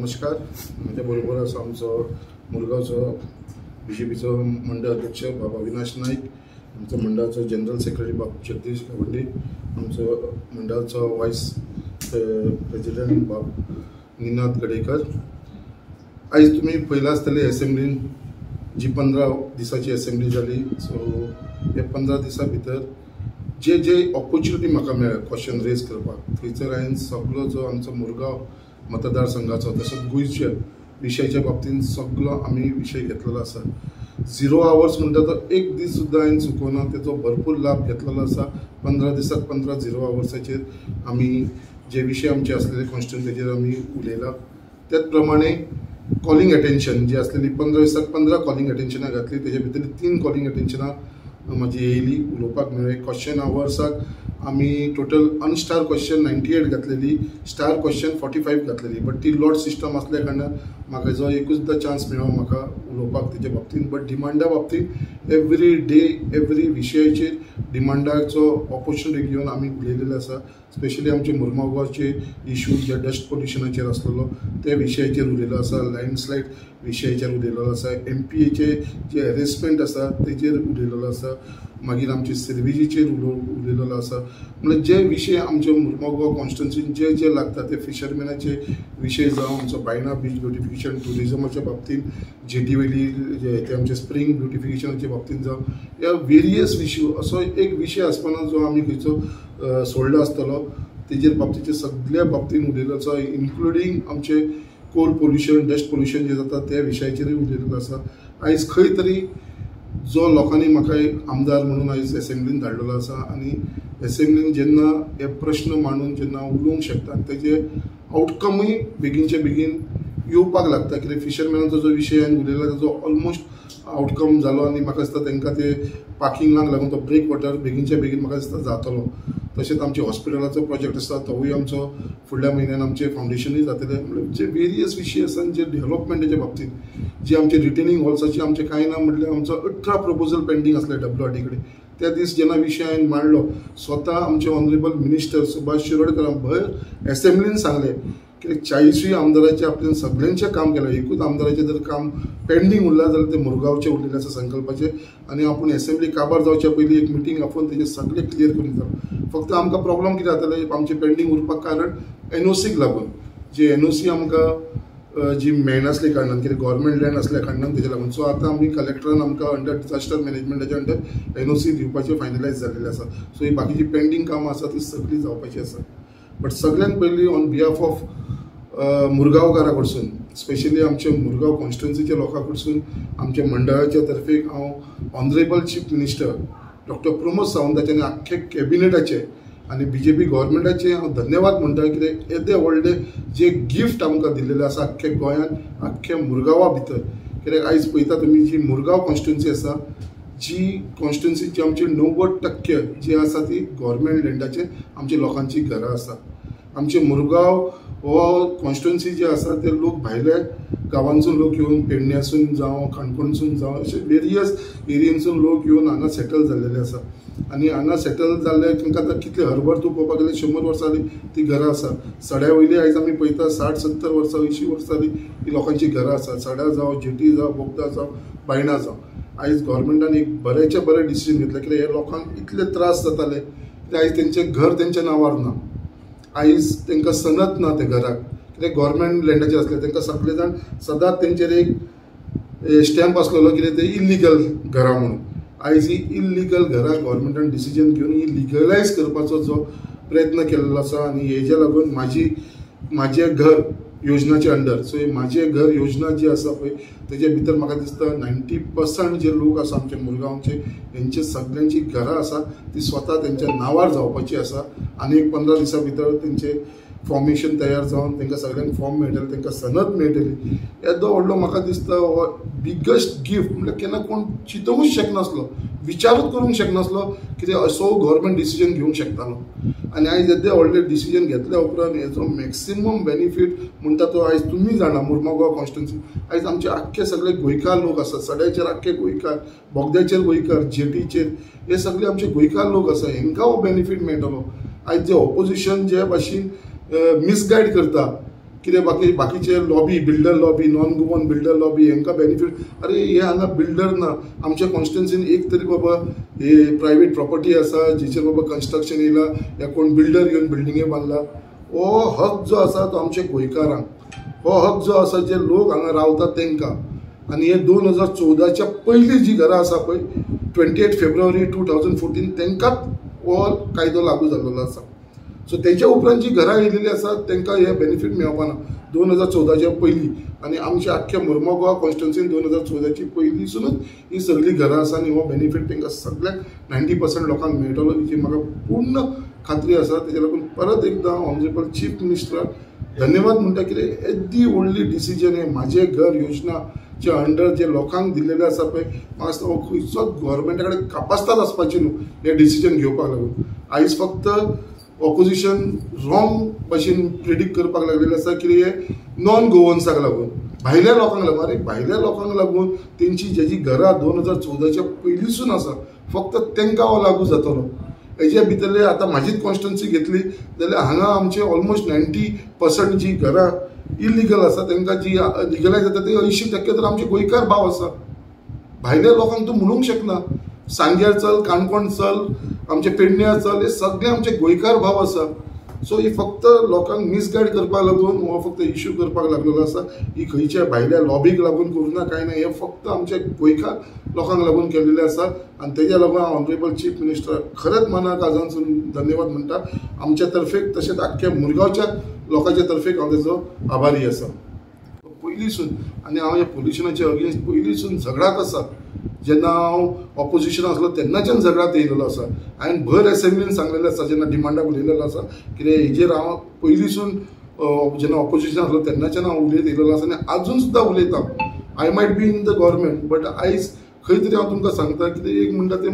नमस्कार। म्हज्या बरोबर आसा आमचो मुरगांवचो बीजेपीचो मंडळ अध्यक्ष बाबा अविनाश नायक, आमचो मंडळाचो जनरल सेक्रेटरी बाब जगदीश गावंडे, आमचो मंडळाचो वायस प्रेसिडेंट बाब निनाद गडेकर। आयज तुमी पळयलां आसतलें एसेंब्लीन जी 15 दिसांची एसेंब्ली जाली। सो ह्या 15 दिसां भितर जे जे ऑपॉर्च्युनिटी म्हाका मेळ्ळ्या क्वेश्चन रेज करपाक, थंयसर हांवें सगलो जो आमचो मुरगांव मतदारसंघाचो तसोच गोंयच्या विशयाच्या बाबतींत सगलो आमी विशय घेतलेलो आसा। 0 आवर्स म्हणटा तो एक दीस सुद्दां हांवें चुकोना, तेचो भरपूर लाभ घेतलेलो आसा। 15 दिसाक 15 0 आवर्साचेर आमी जे विशय आमचे आसलेले कॉन्स्टिट्युएन्सीचेर आमी उलयला। त्याच प्रमाणे कॉलिंग अटेन्शन जी आसलेली 15 दिसाक 15 कॉलिंग अटेन्शनां घातली, तेजे भितर 3 कॉलिंग अटेन्शनां म्हाजी येयली, उलोवपाक मेळ्ळें। क्वेश्चन आवर्साक आमी टोटल अनस्टार क्वेश्चन 98 घातलेली, स्टार क्वेश्चन 45 घातलेली, बट ती लॉट सिस्टम आसल्या कारणान म्हाका जो एकूचदा चान्स मेळ्ळो म्हाका उलोवपाक तेजे बाबतींत। बट डिमांडा बाबतींत एवरी डे एवरी विशयाचेर डिमांडाचो ऑपॉर्च्युनिटी घेवन आमी उलयलेले आसा। स्पेशली आमचे मुरगांवचे इशू जे डस्ट पोल्युशनाचेर आसलेलो त्या विशयाचेर उलयलो आसा, लँडस्लायड विशयाचेर उलयलेलो आसा, एमपीएचे जे हॅरेसमेंट आसा तेजेर उलयलेलो आसा, मागीर आमचे सिर्विजीचेर उलयलेलो आसा। म्हणल्यार जे विशय आमचे मुरगांव कॉन्स्टिट्युएन्सीन जे जे लागता ते फिशरमॅनाचे विशय जावं, आमचो बायणा बीच ब्युटिफिकेशन ट्युरिजमाच्या बाबतींत, जेटी वयली जे ते आमचे स्प्रींग ब्युटिफिकेशनाच्या बाबतींत जावं, ह्या वेरियस इश्यू असो एक विशय आसपाना जो आमी खंयचो सोडलो आसतलो तेजेर बाबतीचे सगळ्या बाबतींत उलयलो आसा, इन्क्लुडींग आमचे कोल पोल्युशन, डस्ट पोल्युशन जे जाता त्या विशयाचेरूय उलयलेलो आसा। आयज खंय तरी जो लोकांनी म्हाका एक आमदार म्हणून आयज एसेंब्लीन धाडलेलो आसा आनी एसेंब्लीन जेन्ना हे प्रश्न मांडून जेन्ना उलोवंक शकता तेजे आवटकमूय बेगीनचे बेगीन येवपाक लागता। कित्याक फिशरमॅनाचो जो विशय हांवें उलयला तेजो ऑलमोस्ट आवटकम जालो आनी म्हाका दिसता तांकां ते पार्किंगाक लागून तो ब्रेक वॉटर बेगीनच्या बेगीन म्हाका दिसता जातलो। तशेंच आमचे हॉस्पिटलाचो प्रोजेक्ट आसा तोवूय आमचो फुडल्या म्हयन्यान आमचें फावंडेशनूय जातलें। म्हणल्यार जे वेरियस विशय आसा जे डेव्हलपमेंटाच्या बाबतींत जे आमचे रिटेनिंग हॉल्साचे आमचे कांय ना म्हटल्यार आमचो 18 प्रपोजल पेंडींग आसले डब्ल्यूआरडी कडेन। त्या दीस जेन्ना विशय हांवें मांडलो स्वता आमचे ऑनरेबल मिनिस्टर सुभाष शिरोडकर भर एसेंब्लीन सांगलें की 40 आमदाराचें आपल्यान सगळ्यांचें काम केलां, एकूच आमदाराचें जर काम पेंडींग उरलां जाल्यार तें मुरगांवचें उरलेलें आसा संकल्पाचें आनी आपूण एसेंब्ली काबार जावच्या पयलीं एक मिटींग आपोवन तेजें सगळें क्लियर करून दिता। फक्त आमकां प्रॉब्लम कितें जातालें आमचें पेंडींग उरपाक कारण एनओसीक लागून, जी एनओसी आमकां जी मेळनासली कारणान, कित्याक गव्हर्मेंट लँड आसल्या कारणान तेजे लागून। सो आतां आमी कलेक्टरान आमकां अंडर डिजास्टर मॅनेजमेंटाच्या अंडर एनओसी दिवपाचें फायनलायज जाल्लें आसा। सो ही बाकीची पेंडींग कामां आसा ती सगळीं जावपाची आसा। बट सगळ्यांत पयलीं ऑन बिहाफ ऑफ मुरगांवकारा कडसून, स्पेशली आमच्या मुरगांव कॉन्स्टिट्युएन्सीच्या लोकां कडसून, आमच्या मंडळाच्या तर्फे हांव honourable chief minister doctor Pramod सावंताचे आनी आख्खे कॅबिनेटाचे आनी बीजेपी गव्हर्मेंटाचे हांव धन्यवाद म्हणटा। कित्याक येदे व्हडले जे गिफ्ट आमकां दिल्लेलें आसा आख्खे गोंयांत, आख्खे मुरगांवा भितर। कित्याक आयज पळयता तुमी जी मुरगांव कॉन्स्टिट्युएन्सी आसा, जी कॉन्स्टिट्युएन्सीची आमची 90% जी आसा ती गव्हर्मेंट लँडाचेर आमच्या लोकांची घरां आसा। आमचे मुरगांव हो कॉन्स्टिट्युएन्सी जी आसा ते लोक भायले गांवांसून लोक येवन, पेडण्यासून जावं, काणकोणसून जावं, अशे वेरियस एरियेंसून लोक येवन हांगा सेटल जाल्लेले आसा आनी हांगा सेटल जाल्ले तांकां आतां कितले हरभर तूं पळोवपाक गेल्यार 100 वर्सां जालीं ती घरां आसा। सड्या वयली आयज आमी पळयता 60-70 वर्सां, 80 वर्सां जालीं ती लोकांची घरां आसा। सड्या जावं, जेटी जावं, बोगदा जावं, बायणा जावं, आयज गव्हर्मेंटान एक बऱ्याचे बरें डिसिजन घेतलें। कित्याक हे लोकांक इतले त्रास जाताले की आयज तेंचें घर तेंच्या नांवार ना, आयज तांकां सनत ना ते घराक, कित्याक गव्हर्मेंट लँडाचेर आसले तांकां सगळे जाण सदांच तेंचेर एक स्टॅम्प आसलेलो कितें ते इल्लिगल घरां म्हणून। आयज ही इल्लिगल घरां गव्हर्मेंटान डिसिजन घेवन ही लिगलायज करपाचो जो प्रयत्न केल्लो आसा आनी हेज्या लागून म्हाजें घर योजनाचे अंडर, सो हे म्हाजें घर योजना जी आसा पळय तेजे भितर म्हाका दिसता 90% जे लोक आसा आमचे मुरगांवचे हेंचे सगळ्यांची घरां आसा ती स्वता तेंच्या नांवार जावपाची आसा आनी एक 15 दिसां भितर तेंचे फॉर्मेशन तयार जावन तांकां सगळ्यांक फॉर्म मेळटलें, तांकां सनद मेळटली। येदो व्हडलो म्हाका दिसता हो बिगेस्ट गिफ्ट, म्हणल्यार केन्ना कोण चिंतूंकच शकनासलो, विचारूच करूंक शकनासलो कित्याक असो गव्हर्मेंट डिसिजन घेवंक शकतालो। आनी आयज येदे व्हडले डिसिजन घेतल्या उपरांत हेजो मॅक्सिमम बेनिफीट म्हणटा तो आयज तुमी जाणा मुरगांव कॉन्स्टिट्युएन्सी आयज आमचे आख्खे सगळे गोंयकार लोक आसात, सड्याचेर आख्खे गोंयकार, बोगद्याचेर गोंयकार, जेटीचेर, हे सगळे आमचे गोंयकार लोक आसा, हेंकां हो बेनिफीट मेळटलो। आयज जे ऑपोजिशन जे भाशेन मिसगायड करता कितें बाकी बाकीचे lobby, builder lobby, non Goan builder lobby हेंकां बेनिफीट. अरे हे हांगा बिल्डर ना आमच्या कॉन्स्टिट्युन्सीन एक तरी बाबा हे प्रायवेट प्रॉपर्टी आसा जेचेर बाबा कन्स्ट्रक्शन येयला या कोण बिल्डर येवन बिल्डिंगे बांदला. हो हक जो आसा तो आमच्या गोंयकारांक, हो हक जो आसा जे लोक हांगा रावतात तांकां. आनी हे 2014च्या पयलीं जी घरां आसा पळय 28 फेब्रुवारी 2014 तांकांच हो कायदो लागू जाल्लो आसा. सो तेच्या उपरांत जी घरां येयलेली आसा तांकां हे बेनिफीट मेळपाना 2014च्या पयलीं. आनी आमच्या आख्ख्या मुर्मो कॉन्स्टिट्युन्सीन 2014ची पयलींसूनच ही सगळीं घरां आसा आनी हो बेनिफीट तांकां सगळ्यांक 90% लोकांक मेळटलो हेची म्हाका पूर्ण खात्री आसा. तेच्या लागून परत एकदां ऑनरेबल चीफ मिनिस्टराक धन्यवाद म्हणटा कितें येदी व्हडली डिसिजन हे म्हाजें घर योजनाच्या अंडर जे लोकांक दिल्लेलें आसा पळय, म्हाका दिसता हो खंयचोच गोवोरमेंटा कडेन कापास्ताद आसपाची न्हू हें डिसिजन घेवपाक लागून. आयज फक्त ऑपोजिशन रॉंग भशेन प्रिडिक्ट करपाक लागलेलें आसा कितें हे नॉन गोवन्साक लागून, भायल्या लोकांक लागून. अरे भायल्या लोकांक लागून तेंची जेजी घरां 2014च्या पयलींसून आसा फक्त तांकां हो लागू जातलो. हेजे भितरले आतां म्हाजीच कॉन्स्टिट्युन्सी घेतली जाल्यार हांगा आमचे ऑलमोस्ट 90% जी घरां इलिगल आसा तांकां जी लिगलायज जाता ते 80% तर आमचे गोंयकार भाव आसा. भायल्या लोकांक तूं म्हणूंक शकना. सांग्यार चल, काणकोण चल, आमचे पेडण्यार चल, हे सगळे आमचे गोंयकार भाव आसा. सो ही फक्त लोकांक मिसगायड करपाक लागून हो फक्त इश्यू करपाक लागलेलो आसा. ही खंयच्या भायल्या लॉबीक लागून करूना कांय ना, हे फक्त आमच्या गोंयकार लोकांक लागून केल्लेलें आसा. आनी तेज्या लागून हांव ऑनरेबल चीफ मिनिस्टर खरेंच मना काळजांतसून धन्यवाद म्हणटा आमच्या तर्फेक, तशेंच आख्ख्या मुरगांवच्या लोकांच्या तर्फेक हांव तेजो आभारी आसा पयलींसून. आनी हांव ह्या पोल्युशनाच्या अगेन्स्ट पयलींसून झगडात आसा. जेन्ना हांव ऑपोजिशन आसलो तेन्नाच्यान झगडात येयलेलो आसा. हांवें भर एसेंब्लीन सांगलेलें आसा जेन्ना डिमांडाक उलयलेलो आसा कितें हेजेर हांव पयलींसून जेन्ना ऑपोजिशन आसलो तेन्नाच्यान हांव उलयत येयलेलो आसा आनी आजून सुद्दां उलयता. I might be in the government but आयज खंय तरी हांव तुमकां सांगता कितें एक म्हणटा तें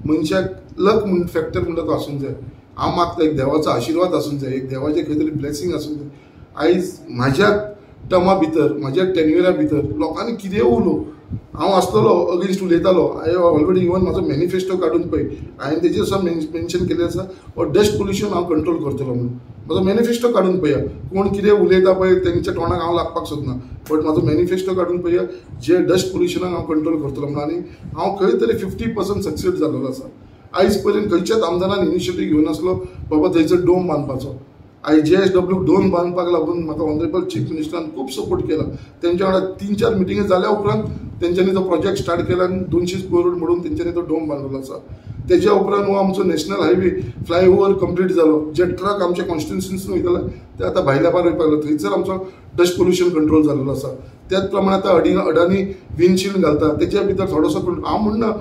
मनशाक लक म्हण फॅक्टर म्हणटा तो आसूंक जाय. हांव मागता एक देवाचो आशिर्वाद आसूंक जाय, एक देवाचें खंय तरी ब्लेसींग आसूंक जाय. आयज म्हाज्या टर्मा भितर, म्हाज्या टेन्युरा भितर लोकांनी कितें उलोवं, हांव आसलेलो अगेन्स्ट उलयतालो. हांवें ऑलरेडी इवन म्हाजो मॅनिफेस्टो काडून पळय हांवें तेजेर सुद्दां मेन्शन केल्लें आसा हो डस्ट पोल्युशन हांव कंट्रोल करतलो म्हणून. म्हाजो मॅनिफेस्टो काडून पळया, कोण कितें उलयता पळय तेंच्या तोंडाक हांव लागपाक सोदना, बट म्हाजो मॅनिफेस्टो काडून पळया जे डस्ट पोल्युशनाक हांव कंट्रोल करतलो म्हणून. आनी हांव खंय तरी 50% सक्सेस जाल्लो आसा. आयज पर्यंत खंयच्याच आमदारान इनिशिएटीव घेवन आसलो बाबा थंयसर डोम बांदपाचो. आयज JSW dome बांदपाक लागून म्हाका ऑनरेबल चीफ मिनिस्टरान खूब सपोर्ट केला. तेंच्या वांगडा 3-4 मिटिंगी जाल्या उपरांत तेंच्यांनी तो प्रोजेक्ट स्टार्ट केला आनी 200 करोड म्हणून तेंच्यांनी तो डोम बांदलेलो आसा. तेज्या उपरांत हो आमचो नॅशनल हायवे फ्लायओवर कंप्लीट जालो. जे ट्रक आमच्या कॉन्स्टिट्युन्सीसून वयताले ते आतां भायल्या पार वयपाक लागले, थंयसर आमचो डस्ट पोल्युशन कंट्रोल जाल्लो आसा. त्याच प्रमाणे आतां अडानी विंडशिल्ड घालता तेच्या भितर थोडोसो हांव म्हणना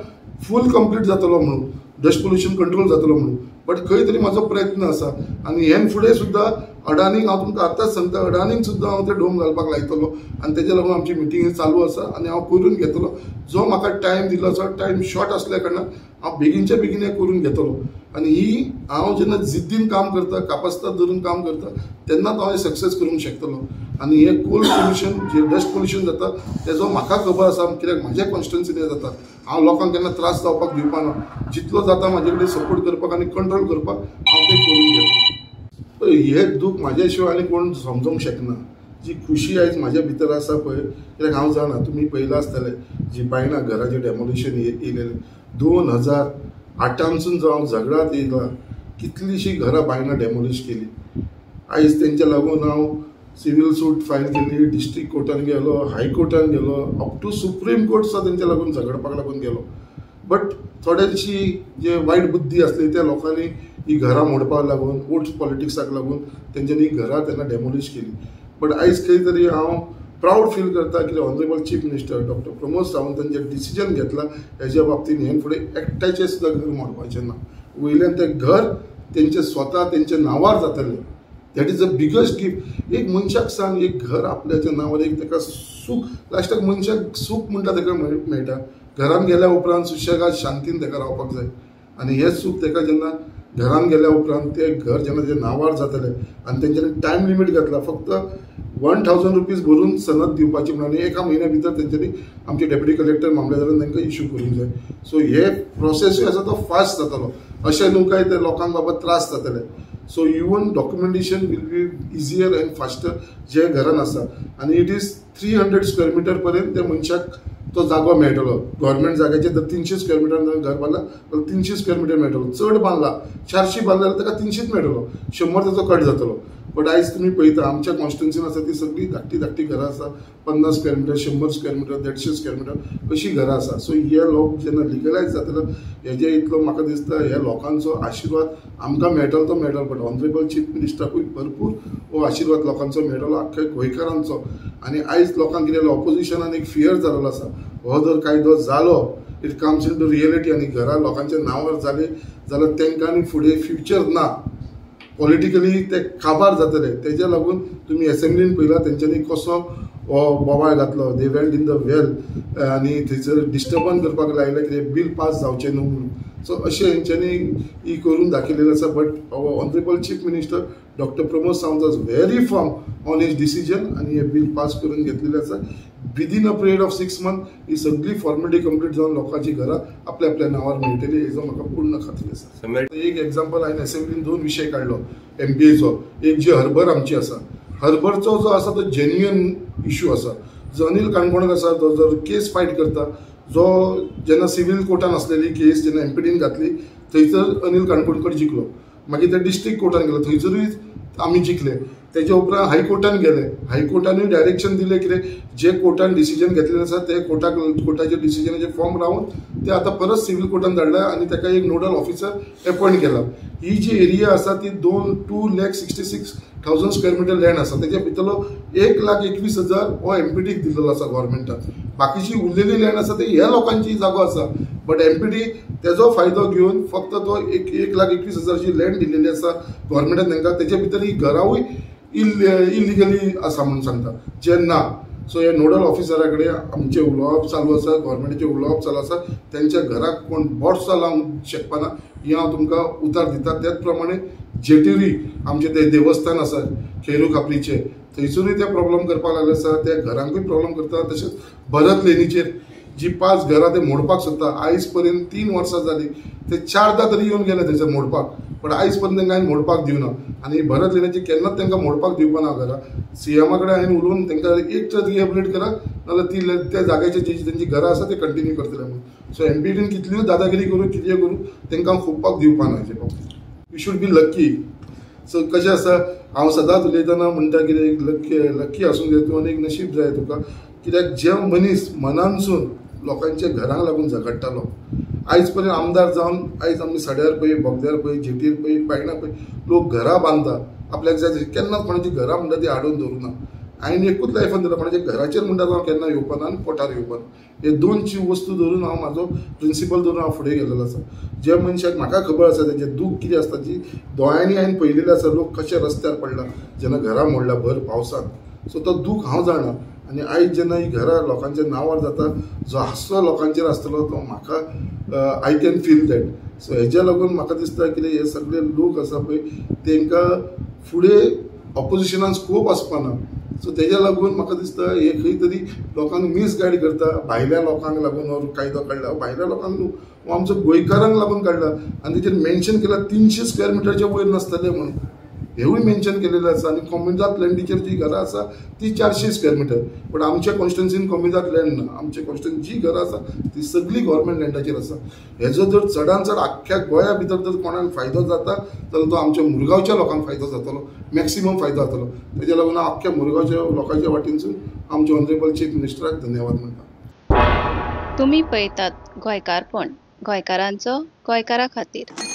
फूल कंप्लीट जातलो म्हणून, डस्ट पोल्युशन कंट्रोल जातलो म्हणून, बट खंय तरी म्हाजो प्रयत्न आसा. आनी हेन फुडें सुद्दां अडानीक हांव तुमकां आतांच सांगता, अडानीक सुद्दां हांव ते डोम घालपाक लायतलो आनी तेज्या लागून आमची मिटींग चालू आसा आनी हांव करून घेतलो. जो म्हाका टायम दिलो आसा टायम शॉर्ट आसल्या कारणान हांव बेगीनच्या बेगीन हें करून घेतलो. आनी ही हांव जेन्ना जिद्दीन काम करता, कापस्ताद धरून काम करता तेन्नाच हांव हें सक्सेस करूंक शकतलो. आनी हें कोल पोल्युशन जे डस्ट पोल्युशन जाता तेजो म्हाका खबर आसा कित्याक म्हाज्या कॉन्स्टिट्युन्सीन जाता. हांव लोकांक केन्ना त्रास जावपाक दिवपाना, जितलो जाता म्हाजे कडेन सपोर्ट करपाक आनी कंट्रोल करपाक हांव तें करून घेता. हें दूख म्हाज्या शिवाय आनी कोण समजोंक शकना. जी खुशी आयज म्हाज्या भितर आसा पळय, कित्याक हांव जाणा तुमी पळयलां आसतलें जी बायणा घराचें डेमोलिशन येयलेलें 2008 जो हांव झगडात येयला कितलीशीं घरां बायणा डेमोलिश केली. आयज तेंच्या लागून हांव सिवील सूट फायल केली, डिस्ट्रिक्ट कोर्टान गेलो, हायकोर्टान गेलो, अप टू सुप्रीम कोर्ट सुद्दां तेंच्या लागून झगडपाक लागून गेलो. बट थोड्यांची जे वायट बुद्धी आसली त्या लोकांनी ही घरां मोडपाक लागून, वोट पॉलिटिक्साक लागून तेंच्यांनी घरां तेन्ना डेमोलिश केली. बट आयज खंय तरी हांव प्रावड फील करता की honourable chief minister doctor Pramod सावंतान जे डिसिजन घेतला हेज्या बाबतीन हेन फुडें एकट्याचें सुद्दां घर मोडपाचें ना. वयल्यान तें घर तेंचे स्वता तेंच्या नांवार जातलें. That is the biggest gift. एक मनशाक सांग एक घर आपल्याच्या नांवार, एक ताका सूख, लास्टाक मनशाक सूख म्हणटा ताका मेळटा. घरान गेल्या उपरांत सुशेगाद शांतीन ताका रावपाक जाय आनी हें सूख ताका जेन्ना घरान गेल्या उपरांत तें घर जेन्ना तेज्या नांवार जातलें आनी तेंच्यांनी टायम लिमीट घातला फक्त 1000 रुपीज भरून सनद दिवपाची म्हणून आनी एका म्हयन्या भितर तेंच्यांनी आमचे डेप्युटी कलेक्टर मामलेदारान तांकां इश्यू करूंक जाय. सो हे प्रोसेसूय आसा तो फास्ट जातलो, अशें न्हू काय ते लोकांक बाबा त्रास जातले. So even documentation will be easier and faster जे घरान आसा. आनी it is 300 square metre पर्यंत त्या मनशाक तो जागो मेळटलो. गव्हर्मेंट जाग्याचेर जर 300 स्क्वेअर मिटर घर बांदला जाल्यार 300 स्क्वेअर मिटर मेळटलो. चड बांदला 400 बांदला जाल्यार ताका 300 मेळटलो, 100 ताचो कट जातलो. बट आयज तुमी पळयता आमच्या कॉन्स्टिट्युन्सीन आसा ती सगळी धाकटी धाकटी घरां आसा, 50 square metre, 100 square metre, 150 square metre अशी घरां आसा. सो हे लोक जेन्ना लिगलायज जातलो हेजे इतलो म्हाका दिसता ह्या लोकांचो आशिर्वाद आमकां मेळटलो तो मेळटलो, बट ऑनरेबल चीफ मिनिस्टराकूय भरपूर हो आशिर्वाद लोकांचो मेळटलो, आख्ख्या गोंयकारांचो. आनी आयज लोकांक कितें ऑपोजिशनान एक फियर जाल्लो आसा, हो जर कायदो जालो it comes in to reality आनी घरां लोकांच्या नांवार जाली जाल्यार तांकां आनी फुडें फ्युचर ना, पॉलिटिकली ते काबार जातले. तेज्या लागून तुमी एसेंब्लीन पळयला तेंच्यांनी कसो हो बोवाळ घातलो, they went in the well आनी थंयसर डिस्टर्बन्स करपाक लायलें कितें बील पास जावचें न्हू म्हणून. सो अशें हेंच्यांनी ही करून दाखयलेलें आसा. But honourable chief minister doctor Pramod Sawant was very firm on his decision आनी हें बील पास करून घेतलेलें आसा. Within a period of 6 month ही सगळी फॉर्मेलिटी कंप्लीट जावन लोकांची घरां आपल्या आपल्या नांवार मेळटली हेजो म्हाका पूर्ण खात्री आसा. एक एग्जाम्पल हांवें एसेंब्लीन 2 विशय काडलो एमपीएचो. एक जी हर्बर आमची आसा, हर्बरचो जो आसा तो जेन्युइन इशू आसा. जो अनिल काणकोणकर आसा तो जर केस फायट करता, जो जेन्ना सिवील कोर्टान आसलेली केस जेन्ना एमपीडीन घातली थंयसर अनिल काणकोणकर जिखलो, मागीर ते डिस्ट्रिक्ट कोर्टान गेलो थंयसरूय आमी जिखले. तेच्या उपरांत हायकोर्टान गेले, हायकोर्टानूय डायरेक्शन दिलें कितें जे कोर्टान डिसिजन घेतलेलें आसा ते कोर्टाचे डिसिजनाचे फॉर्म रावन ते आतां परत सिवील कोर्टान धाडला आनी ताका एक नोडल ऑफिसर एपॉयंट केला. ही जी एरिया आसा ती 2,66,000 स्क्वेअर मिटर लँड आसा, तेच्या भितरलो 1,21,000 हो एमपीटीक दिल्लो आसा गव्हर्मेंटान. बाकीची उरलेली लँड आसा ती ह्या लोकांची जागो आसा, बट एमपीटी तेजो फायदो घेवन फक्त तो 1,21,000 लँड दिलेली आसा गव्हर्मेंटान तांकां. तेच्या भितर ही घरावूय इलिगली आसा म्हणून सांगता जे ना. सो हे नोडल ऑफिसरा कडेन आमचें उलोवप चालू आसा, गव्हर्मेंटाचें उलोवप चालू आसा. तेंच्या घराक कोण बोटसां लावंक शकपाना हें हांव तुमकां उतार दिता. त्याच प्रमाणे जेटेरी आमचें तें देवस्थान आसा खेरू खापरीचें, थंयसरूय ते प्रॉब्लम करपाक लागले आसा, त्या घरांकूय प्रॉब्लम करता. तशेंच भरत लेनीचेर जी 5 घरां ते मोडपाक सोदता, आयज पर्यंत 3 वर्सां जालीं ते 4दा तरी येवन गेले थंयसर मोडपाक, पण आयज पर्यंत तांकां हांवें मोडपाक दिवना. आनी भरत लेण्याची केन्नाच तांकां मोडपाक दिवपा ना घरां. सीएमा कडेन हांवें उलोवन तांकां एक तर रिहेबिलिट करा नाजाल्यार ती त्या जाग्याचेर जी तेंची घरां आसा ते कंटिन्यू करतले म्हणून. सो एमपीडीन कितल्योय दादागिरी करूं कितें करूं तांकां खुबपाक दिवपा ना हेजे बाबतींत. You should be lucky. So कशें आसा, हांव सदांच उलयतना म्हणटा कितें एक लक्की आसूंक जाय तूं आनी एक नशीब जाय तुका, कित्याक जे मनीस मनानसून लोकांच्या घरांक लागून झगडटालो आयज पर्यंत आमदार जावन आयज आमी सड्यार पळय, बोगद्यार पळय, जेटीर पळय, पायणा पळय लोक घरां बांदता आपल्याक जाय तशी. केन्नाच कोणाची घरां म्हणटा ती हाडून दवरूना. हांवें एकूच लायफान धरला, कोणाच्या घराचेर म्हणटा हांव केन्ना येवपाना आनी पोटार येवपाना. हे 2 वस्तू धरून हांव म्हाजो प्रिंसिपल धरून हांव फुडें गेल्लो आसा. जे मनशाक म्हाका खबर आसा तेजें दूख कितें आसता, जी दोळ्यांनी हांवें पळयलेलें आसा लोक कशे रस्त्यार पडला जेन्ना घरां मोडला भर पावसांत. सो तो दूख हांव जाणा. आनी आयज जेन्ना ही घरां लोकांच्या नांवार जाता, जो हांसो लोकांचेर आसतलो तो म्हाका I can feel that. So हेज्या लागून म्हाका दिसता कितें हे सगळे लोक आसा पळय तांकां फुडें ऑपोजिशनान स्कोप आसपाना. सो तेज्या लागून म्हाका दिसता हे खंय तरी लोकांक मिसगायड करता. भायल्या लोकांक लागून हो कायदो काडला, भायल्या लोकांक न्हू, हो आमचो गोंयकारांक लागून काडला. आनी तेजेर मेन्शन केला 300 स्क्वेअर मिटरच्या वयर नासतलें म्हणून, हेवूय मेन्शन केलेलें आसा. आनी कोमुनिदाद लँडीचेर जी घरां आसा ती 400 स्क्वेअर मिटर, बट आमच्या कॉन्स्टिट्युन्सीन कोमुनिदाद लँड ना. आमच्या कॉन्स्टिट्युन्सी जी घरां आसा ती सगळी गव्हर्मेंट लँडाचेर आसा. हेजो जर चडान चड आख्ख्या गोंया भितर जर कोणाक फायदो जाता जाल्यार तो आमच्या मुरगांवच्या लोकांक फायदो जातलो, मॅक्सिमम फायदो जातलो. तेज्या लागून हांव आख्ख्या मुरगांवच्या लोकांच्या वाटेनसून आमच्या ऑनरेबल चीफ मिनिस्टराक धन्यवाद म्हणटा. तुमी पळयतात गोंयकारपण, गोंयकारांचो गोंयकारा खातीर.